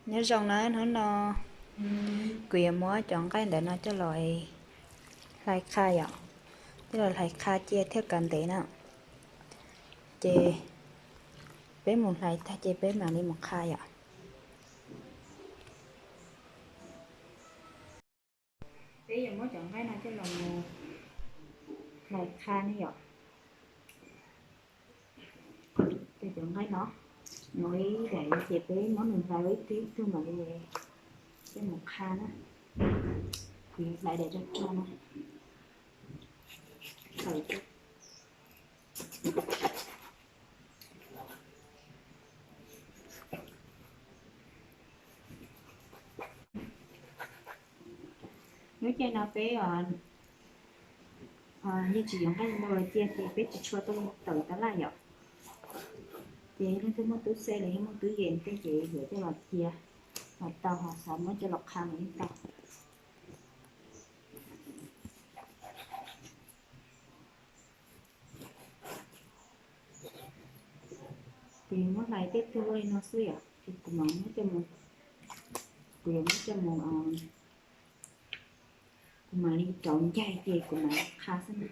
Nyob zoo na, hnub no kuv yuav muab cov nqaij ntawm no coj los hlais qha yom, coj los hlais qha cia thiaj kav ntev na. Ces peb mus hlais tag ces peb mam li mus qha yom. Peb yuav muab cov nqaij no coj los mus hlais qha ne yom. Ces cov nqaij no, no ib daim ces peb muab nws hlais ua ib tug ib tug mam li coj mus qha na. Kuv hlais daim rog rog no. Lub caij no peb yeej tsis yuav nqaij ntau los cia ces peb tsis tshua tau tawm tas laj yom. Ces leej twg muaj tub xej los yog muaj tub yees tej ces yuav coj los cia los tau, ho xav muab coj los qha los yeej tau. Kuv yuav muab hlais tej tug li no xwb yom, ces kuv mam muab coj mus, kuv yuav muab coj mus, kuv mam li rauv ncaig ces kuv mam li qha xwb na.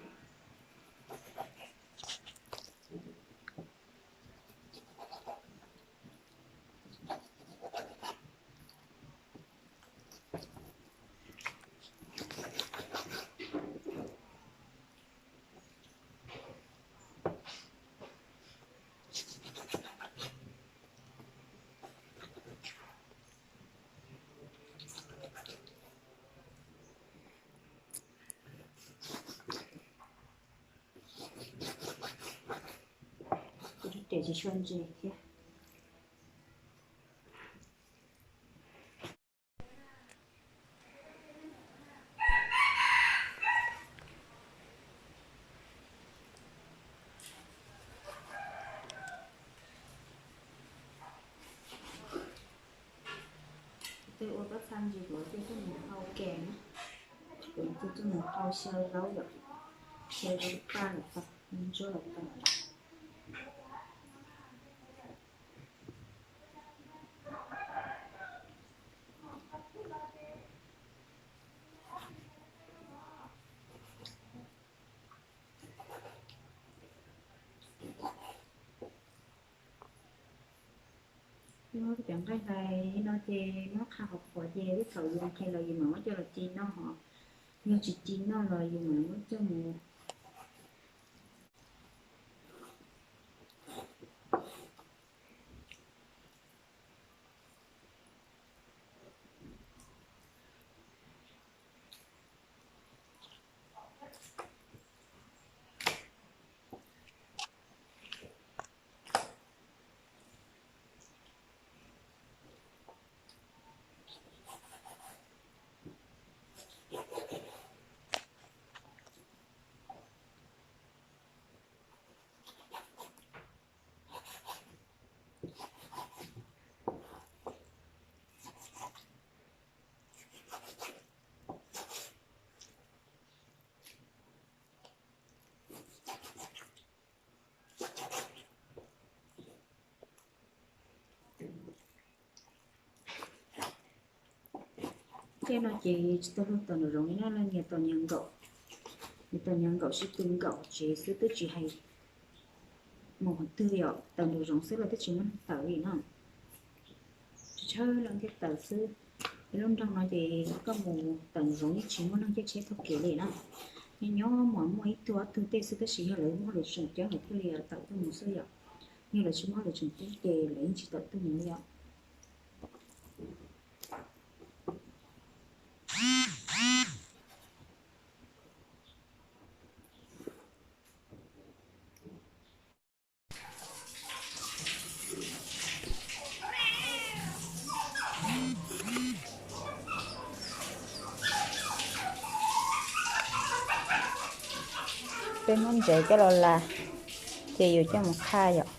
Kuv rab riam tsis tshua ntse thiab. Tej ua kab txha ntsis kuv cia coj mus hau kem na, kuv cia coj mus hau xyaw zaub yom, xyaw zaub paj los tau, ntsuab los tau. Muab cov nqaij hlais no ces muab qha qhuav qhuav ces tej thaum yus nqhis los yus mam muab coj los ci noj hos, yog tsis ci noj los yus mam muab coj mus Tej no ces tsis tau luag tau nraum zoov li no, leej nias tau nyias nkaum, nyias tau nyias nkaum sib tw nkaum tsev xwb twb tsis hais mus qhov twg yom, tau nraum zoov xwb los twb tsis muaj neeg tawm li no. Tsis tshawb leej twg tawm xwb. Lub nroog no ces koj mus tawm nraum zoov yeej tsis muaj neeg caij tsheb taug kev li na. Nyob nyob mas muaj ib tug ob tug tej xwb tab sis yog lawv muaj lus tseem ceeb lawv thiaj li tawm tuaj mus xwb yom. Yog lawv tsis muaj lus tseem ceeb ces lawv yeej tsis tawm tuaj mus li os. Peb muab ntsev coj los las, ces yuav coj mus qha yom.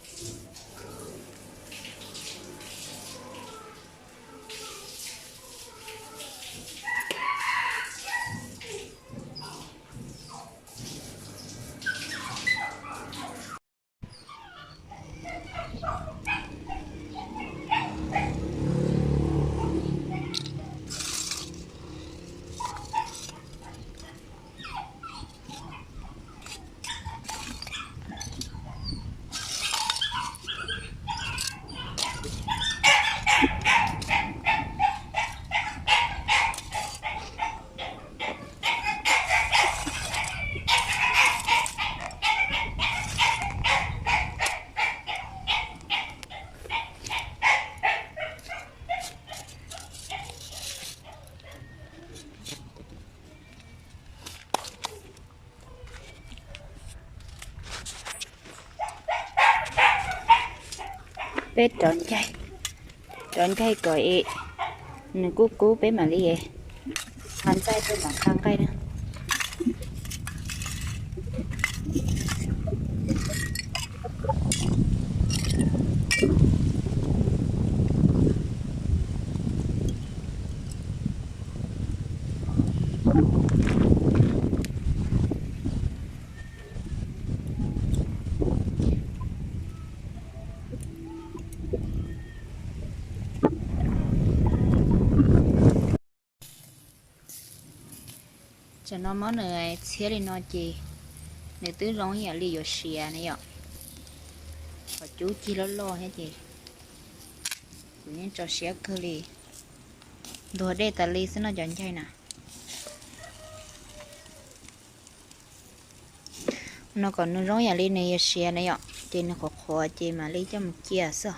Peb rov ncaig, rov ncaig kom nws kub kub peb mam li nqa ntxaij tuaj mam nqa nqaij na. Tam no muab nws txhiab li no ces nws twb zoo ib yam li yuav siav na yom. Qhov cub cig loj loj thiab ces kuv yeej tso siab kawg li. Ntuag dej tas li xwb no cov ncaig na. No kom nws zoo yam li nws yuav siav na yom, ces nws qhuav qhuav ces mam li coj mus cia xwb.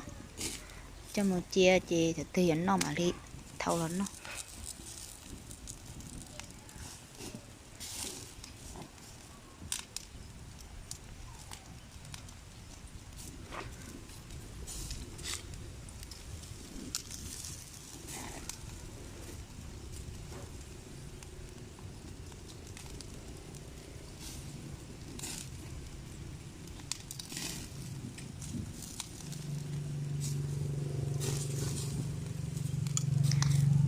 Coj mus cia ces thaum twg yuav noj mam li thau los noj.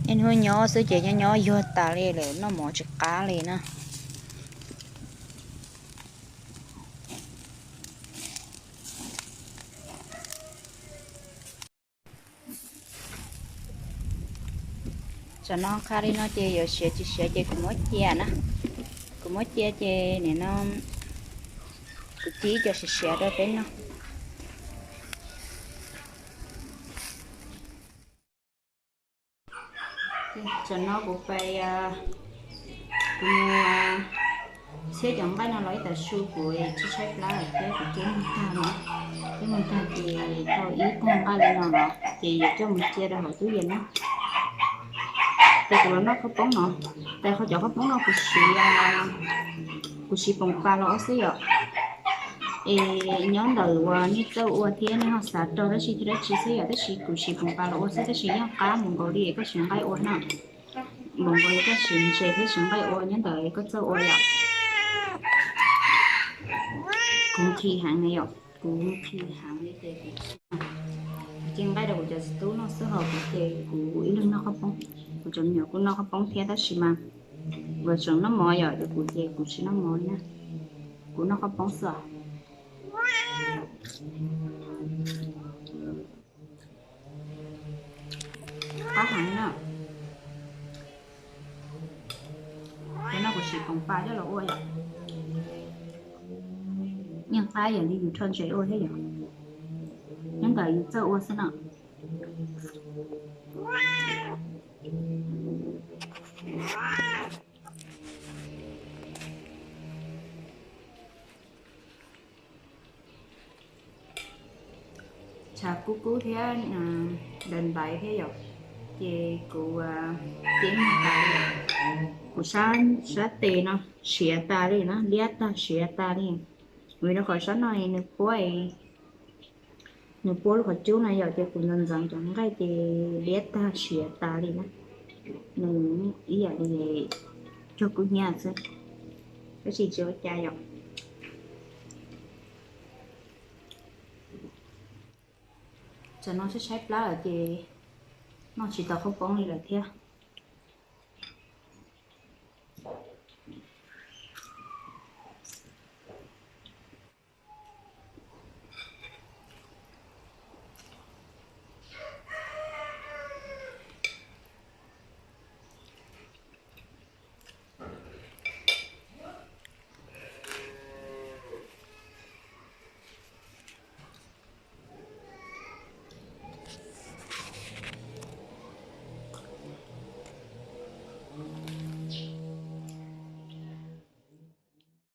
Niaj hnub nyob xwb ces nyob nyob yuag tas li lawm, noj mov tsis qab li na. Tam no qha li no ces yuav siav tsis siav ces kuv muab cia na. Kuv muab cia ces nim no kuv ci ib co siav siav rau peb noj. Tam no kuv pais, kuv mus txhiab cov nqaij no los ib tag su kuv tsis tshaib plab lawm thiab kuv ceb mus tag no. Ceb mus tag ces tau ib tag nqaij li no los ces yuav coj mus cia rau hauv tub yees na. Ces kuv los noj qhaub poob no, tais qhov cov qhaub poob no kuv siv, kuv siv poom pas los ua xwb yom. Es nyob ntawm uas nej txawj ua thiab nej ho xav rau dab tsi thiab dab tsi xwb yom, tab sis kuv siv poom pas los ua xwb tab sis yeej qab mus nkaus li koj siv nqaij ua na. Mus nkaus li koj siv ntses thiab siv nqaij ua nyob ntawm koj txawj ua yom. Kuv nqhis heev na yom, kuv nqhis heev li ces kuv ci nqaij rau kuv cov txiv tub noj xwb ho kuv ces kuv ib leeg noj qhaub poob. Kuv cov me nyuam kuj noj qhaub poob thiab tab sis mas uas tseem noj mov yom, ces kuv ces kuv tsis noj mov li na. Kuv noj qhaub poob xwb os. Qab heev na. Cov no kuv siv poom pas coj los ua yom. Yeej qab yam li yus rho ntses ua thiab yom. Nyob ntawm yus txawj ua xwb na. Tshav kub kub thiab ntaiv ntaiv thiab yom, ces kuv ceb mus tas li. Kuv sab tes no siav tas li na, liab tag siav tas li. Vim rau qhov sab no nws puab, nws puab lub qhov cub no yom, ces kuv ntxeev ntxeev cov nqaij ces liab tag siav tas li na. Nws ib yam li cog kub hnyiab xwb, tab sis tsis ua cas yom. Tam no tshaib tshaib plab lawm ces noj tsis tau qhaub poob li lawm thiab.